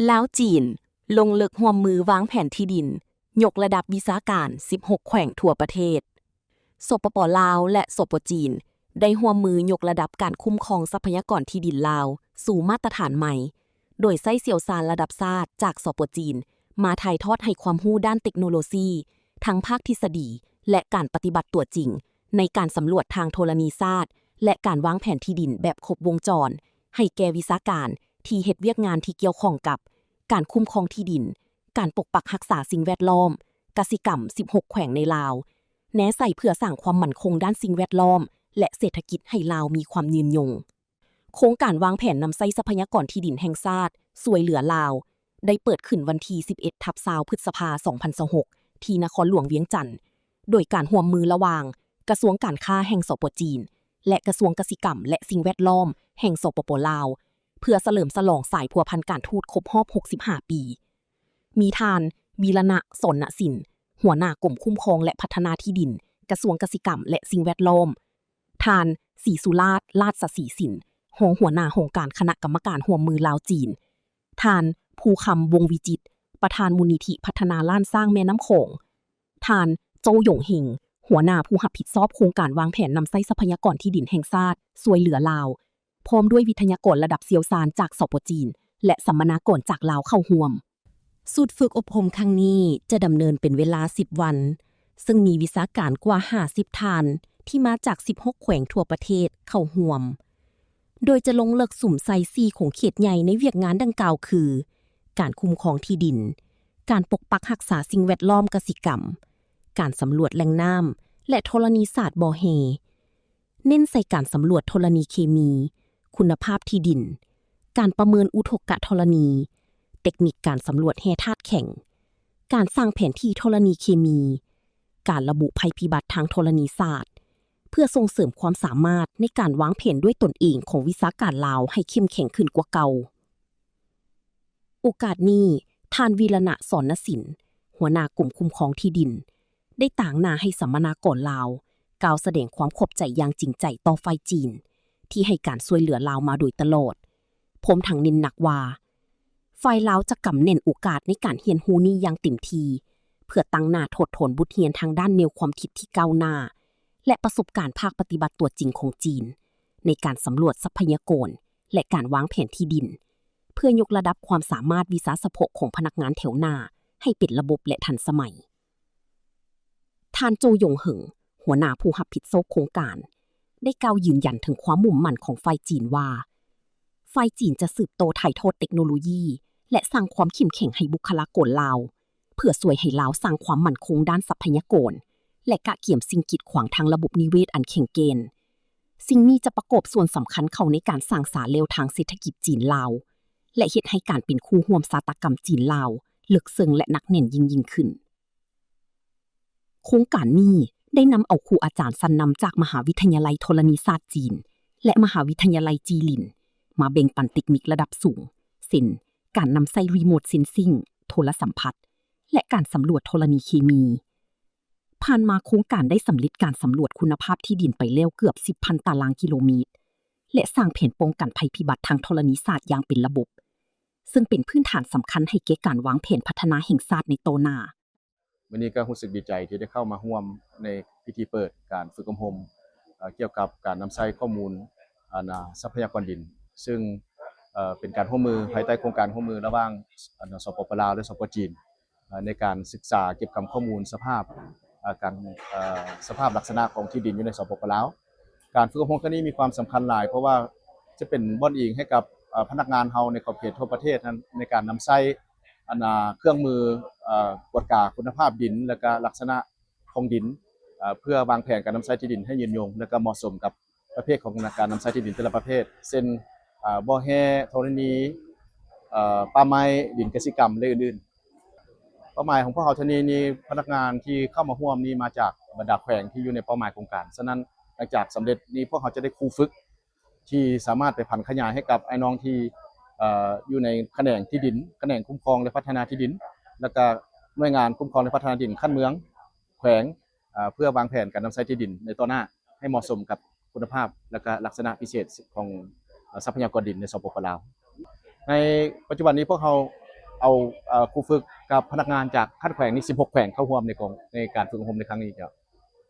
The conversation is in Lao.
ລາວ-ຈີນ ລົງເລິກຮ່ວມມືວາງແຜນທີ່ດິນ, ຍົກລະດັບວິຊາການສິບຫົກແຂວງທົ່ວປະເທດ. ສປປ ລາວ ແລະ ສປ ຈີນ ໄດ້ຮ່ວມມືຍົກລະດັບການຄຸ້ມຄອງຊັບພະຍາກອນທີ່ດິນລາວສູ່ມາດຕະຖານໃໝ່, ໂດຍໃຊ້ຊ່ຽວຊານລະດັບຊາດຈາກ ສປ ຈີນ ມາຖ່າຍທອດໃຫ້ຄວາມຮູ້ດ້ານເຕັກໂນໂລຊີ ທັງພາກທິດສະດີ ແລະ ການປະຕິບັດຕົວຈິງ ໃນການສຳຫຼວດທາງທໍລະນີສາດ ແລະ ການວາງແຜນທີ່ດິນແບບຄົບວົງຈອນ ໃຫ້ແກ່ວິຊາການທີ່ເຮັດວຽກງານທີ່ກ່ຽວຂ້ອງກັບ ການຄຸ້ມຄອງທີ່ດິນ, ການປົກປັກຮັກສາສິ່ງແວດລ້ອມ, ກະສິກຳສິບຫົກແຂວງໃນລາວ, ແນໃສ່ເພື່ອສ້າງຄວາມໝັ້ນຄົງດ້ານສິ່ງແວດລ້ອມ ແລະ ເສດຖະກິດໃຫ້ລາວມີຄວາມຍືນຍົງ. ໂຄງການວາງແຜນນຳໃຊ້ຊັບພະຍາກອນທີ່ດິນແຫ່ງຊາດຊ່ວຍເຫຼືອລາວ ໄດ້ເປີດຂຶ້ນວັນທີສິບເອັດທັບຊາວ ພຶດສະພາ ສອງພັນຊາວຫົກ ທີ່ນະຄອນຫຼວງວຽງຈັນ, ໂດຍການຮ່ວມມືລະຫວ່າງກະຊວງການຄ້າແຫ່ງ ສປ ຈີນ ແລະ ກະຊວງກະສິກຳ ແລະ ສິ່ງແວດລ້ອມແຫ່ງ ສປປ ລາວ ເພື່ອສະເຫຼີມສະຫຼອງສາຍພົວພັນການທູດຄົບຮອບຫົກສິບຫ້າປີ. ມີທ່ານ ວີລະນະ ສອນນະສິນ ຫົວໜ້າກົມຄຸ້ມຄອງ ແລະ ພັດທະນາທີ່ດິນ ກະຊວງກະສິກຳ ແລະ ສິ່ງແວດລ້ອມ, ທ່ານ ສີສຸລາດ ລາດສະສີສິນ ຮອງຫົວໜ້າຫ້ອງການຄະນະກຳມະການຮ່ວມມືລາວ-ຈີນ, ທ່ານ ພູຄຳ ວົງວິຈິດ ປະທານມູນນິທິພັດທະນາລ້ານຊ້າງແມ່ນ້ຳຂອງ, ທ່ານ ໂຈຢົງເຮັງ ຫົວໜ້າຜູ້ຮັບຜິດຊອບໂຄງການວາງແຜນນຳໃຊ້ຊັບພະຍາກອນທີ່ດິນແຫ່ງຊາດຊ່ວຍເຫຼືອລາວ, ພ້ອມດ້ວຍວິທະຍາກອນລະດັບຊ່ຽວຊານຈາກ ສປ ຈີນ ແລະ ສຳມະນາກອນຈາກລາວເຂົ້າຮ່ວມ. ສູດຝຶກອົບຮົມຄັ້ງນີ້ຈະດຳເນີນເປັນເວລາສິບວັນ, ເຊິ່ງມີວິຊາການກວ່າຫ້າສິບທ່ານທີ່ມາຈາກສິບຫົກແຂວງທົ່ວປະເທດເຂົ້າຮ່ວມ, ໂດຍຈະລົງເລິກສຸມໃສ່ສີ່ຂົງເຂດໃຫຍ່ໃນວຽກງານດັ່ງກ່າວຄື ການຄຸ້ມຄອງທີ່ດິນ, ການປົກປັກຮັກສາສິ່ງແວດລ້ອມກະສິກຳ, ການສຳຫຼວດແຫຼ່ງນ້ຳ ແລະ ທໍລະນີສາດບໍ່ແຮ່. ເນັ້ນໃສ່ການສຳຫຼວດທໍລະນີເຄມີ, ຄຸນນະພາບທີ່ດິນ, ການປະເມີນອຸທົກກະທໍລະນີ, ເຕັກນິກການສຳຫຼວດແຮ່ທາດແຂງ, ການສ້າງແຜນທີ່ທໍລະນີເຄມີ, ການລະບຸໄພພິບັດທາງທໍລະນີສາດ, ເພື່ອສົ່ງເສີມຄວາມສາມາດໃນການວາງແຜນດ້ວຍຕົນເອງຂອງວິຊາການລາວໃຫ້ເຂັ້ມແຂງຂຶ້ນກວ່າເກົ່າ. ໂອກາດນີ້, ທ່ານ ວີລະນະ ສອນນະສິນ ຫົວໜ້າກົມຄຸ້ມຄອງທີ່ດິນ ໄດ້ຕາງໜ້າໃຫ້ສຳມະນາກອນລາວ ກ່າວສະແດງຄວາມຂອບໃຈຢ່າງຈິງໃຈຕໍ່ຝ່າຍຈີນ ທີ່ໃຫ້ການຊ່ວຍເຫຼືອລາວມາໂດຍຕະຫຼອດ, ພ້ອມທັງເນັ້ນໜັກວ່າ ຝ່າຍລາວຈະກຳແໜ້ນໂອກາດໃນການຮຽນຮູ້ນີ້ຢ່າງເຕັມທີ່ ເພື່ອຕັ້ງໜ້າຖອດຖອນບົດຮຽນທາງດ້ານແນວຄວາມຄິດທີ່ກ້າວໜ້າ ແລະ ປະສົບການພາກປະຕິບັດຕົວຈິງຂອງຈີນ ໃນການສຳຫຼວດຊັບພະຍາກອນ ແລະ ການວາງແຜນທີ່ດິນ ເພື່ອຍົກລະດັບຄວາມສາມາດວິຊາສະເພາະຂອງພະນັກງານແຖວໜ້າໃຫ້ເປັນລະບົບ ແລະ ທັນສະໄໝ. ທ່ານ ໂຈຢົງເຫິງ ຫົວໜ້າຜູ້ຮັບຜິດຊອບໂຄງການ ໄດ້ກ່າວຢືນຢັນເຖິງຄວາມມຸ່ງໝັ້ນຂອງຝ່າຍຈີນວ່າ ຝ່າຍຈີນຈະສືບຕໍ່ຖ່າຍທອດເຕັກໂນໂລຢີ ແລະ ສ້າງຄວາມເຂັ້ມແຂງໃຫ້ບຸກຄະລາກອນລາວ ເພື່ອຊ່ວຍໃຫ້ລາວສ້າງຄວາມໝັ້ນຄົງດ້ານຊັບພະຍາກອນ ແລະ ກະກຽມສິ່ງກີດຂວາງທາງລະບົບນິເວດອັນແຂງແກ່ນ. ສິ່ງນີ້ຈະປະກອບສ່ວນສຳຄັນເຂົ້າໃນການສ້າງສາແລວທາງເສດຖະກິດຈີນ-ລາວ ແລະ ເຮັດໃຫ້ການເປັນຄູ່ຮ່ວມຊະຕາກຳຈີນ-ລາວເລິກເຊິ່ງ ແລະ ໜັກແໜ້ນຍິ່ງໆຂຶ້ນ. ໂຄງການນີ້ໄດ້ນຳເອົາຄູອາຈານຊັ້ນນຳຈາກມະຫາວິທະຍາໄລທໍລະນີສາດຈີນ ແລະ ມະຫາວິທະຍາໄລຈີ່ຫຼີນ ມາແບ່ງປັນເຕັກນິກລະດັບສູງ ເຊັ່ນ ການນຳໃຊ້ remote sensing ໂທລະສຳຜັດ ແລະ ການສຳຫຼວດທໍລະນີເຄມີ. ຜ່ານມາໂຄງການໄດ້ສຳເລັດການສຳຫຼວດຄຸນນະພາບທີ່ດິນໄປແລ້ວເກືອບສິບພັນຕາລາງກິໂລເມດ ແລະ ສ້າງແຜນປ້ອງກັນໄພພິບັດທາງທໍລະນີສາດຢ່າງເປັນລະບົບ, ເຊິ່ງເປັນພື້ນຖານສຳຄັນໃຫ້ແກ່ການວາງແຜນພັດທະນາແຫ່ງຊາດໃນຕໍ່ໜ້າ. ມື້ນີ້ກໍຮູ້ສຶກດີໃຈທີ່ໄດ້ເຂົ້າມາຮ່ວມໃນພິທີເປີດການຝຶກອົບຮົມ ເອີ ກ່ຽວກັບການນຳໃຊ້ຂໍ້ມູນ ອັນ ອາ ຊັບພະຍາກອນດິນ ຊຶ່ງ ເອີ ເປັນການຮ່ວມມືພາຍໃຕ້ໂຄງການຮ່ວມມືລະຫວ່າງ ອັນ ສປປ ລາວ ແລະ ສປ ຈີນ ເອີ ໃນການສຶກສາເກັບກຳຂໍ້ມູນສະພາບ ອາ ການ ເອີ ສະພາບລັກສະນະຂອງທີ່ດິນຢູ່ໃນ ສປປ ລາວ. ການຝຶກອົບຮົມຄັ້ງນີ້ມີຄວາມສຳຄັນຫຼາຍ ເພາະວ່າຈະເປັນບ່ອນອີງໃຫ້ກັບ ເອີ ພະນັກງານເຮົາໃນຂອບເຂດທົ່ວປະເທດນັ້ນ ໃນການນຳໃຊ້ ອັນ ອາ ເຄື່ອງມື ເອີ ກວດກາຄຸນນະພາບດິນ ແລະ ກະລັກສະນະຂອງດິນ ເອີ ເພື່ອວາງແຜນການນຳໃຊ້ທີ່ດິນໃຫ້ຍືນຍົງ ແລະ ກະເໝາະສົມກັບປະເພດຂອງການນຳໃຊ້ທີ່ດິນແຕ່ລະປະເພດ ເຊັ່ນ ອາ ບໍ່ແຮ່ທໍລະນີ ເອີ ປ່າໄມ້ ດິນກະສິກຳ ແລະ ອື່ນໆ. ເປົ້າໝາຍຂອງພວກເຮົາເທື່ອນີ້ນີ້ ພະນັກງານທີ່ເຂົ້າມາຮ່ວມນີ້ມາຈາກບັນດາແຂວງທີ່ຢູ່ໃນເປົ້າໝາຍໂຄງການ. ສະນັ້ນ ຫຼັງຈາກສຳເລັດນີ້ ພວກເຮົາຈະໄດ້ຄູຝຶກ ທີ່ສາມາດໄປຜັນຂະຫຍາຍໃຫ້ກັບອ້າຍນ້ອງທີ່ ເອີ ຢູ່ໃນຂະແໜງທີ່ດິນ, ຂະແໜງຄຸ້ມຄອງ ແລະ ພັດທະນາທີ່ດິນ ແລ້ວກະໜ່ວຍງານຄຸ້ມຄອງ ແລະ ພັດທະນາທີ່ດິນຂັ້ນເມືອງ, ແຂວງ ເອີ ເພື່ອວາງແຜນການນຳໃຊ້ທີ່ດິນໃນຕໍ່ໜ້າໃຫ້ເໝາະສົມກັບຄຸນນະພາບ ແລະ ກະລັກສະນະພິເສດຂອງ ເອີ ຊັບພະຍາກອນດິນໃນ ສປປ ລາວ. ໃນປັດຈຸບັນນີ້ພວກເຮົາ ເອົາເອີ່ ຄູຝຶກກັບພະນັກງານຈາກຂັ້ນແຂວງນີ້ ສິບຫົກແຂວງເຂົ້າຮ່ວມໃນກອງ ໃນການຝຶກອົບຮົມໃນຄັ້ງນີ້ເຈົ້າ.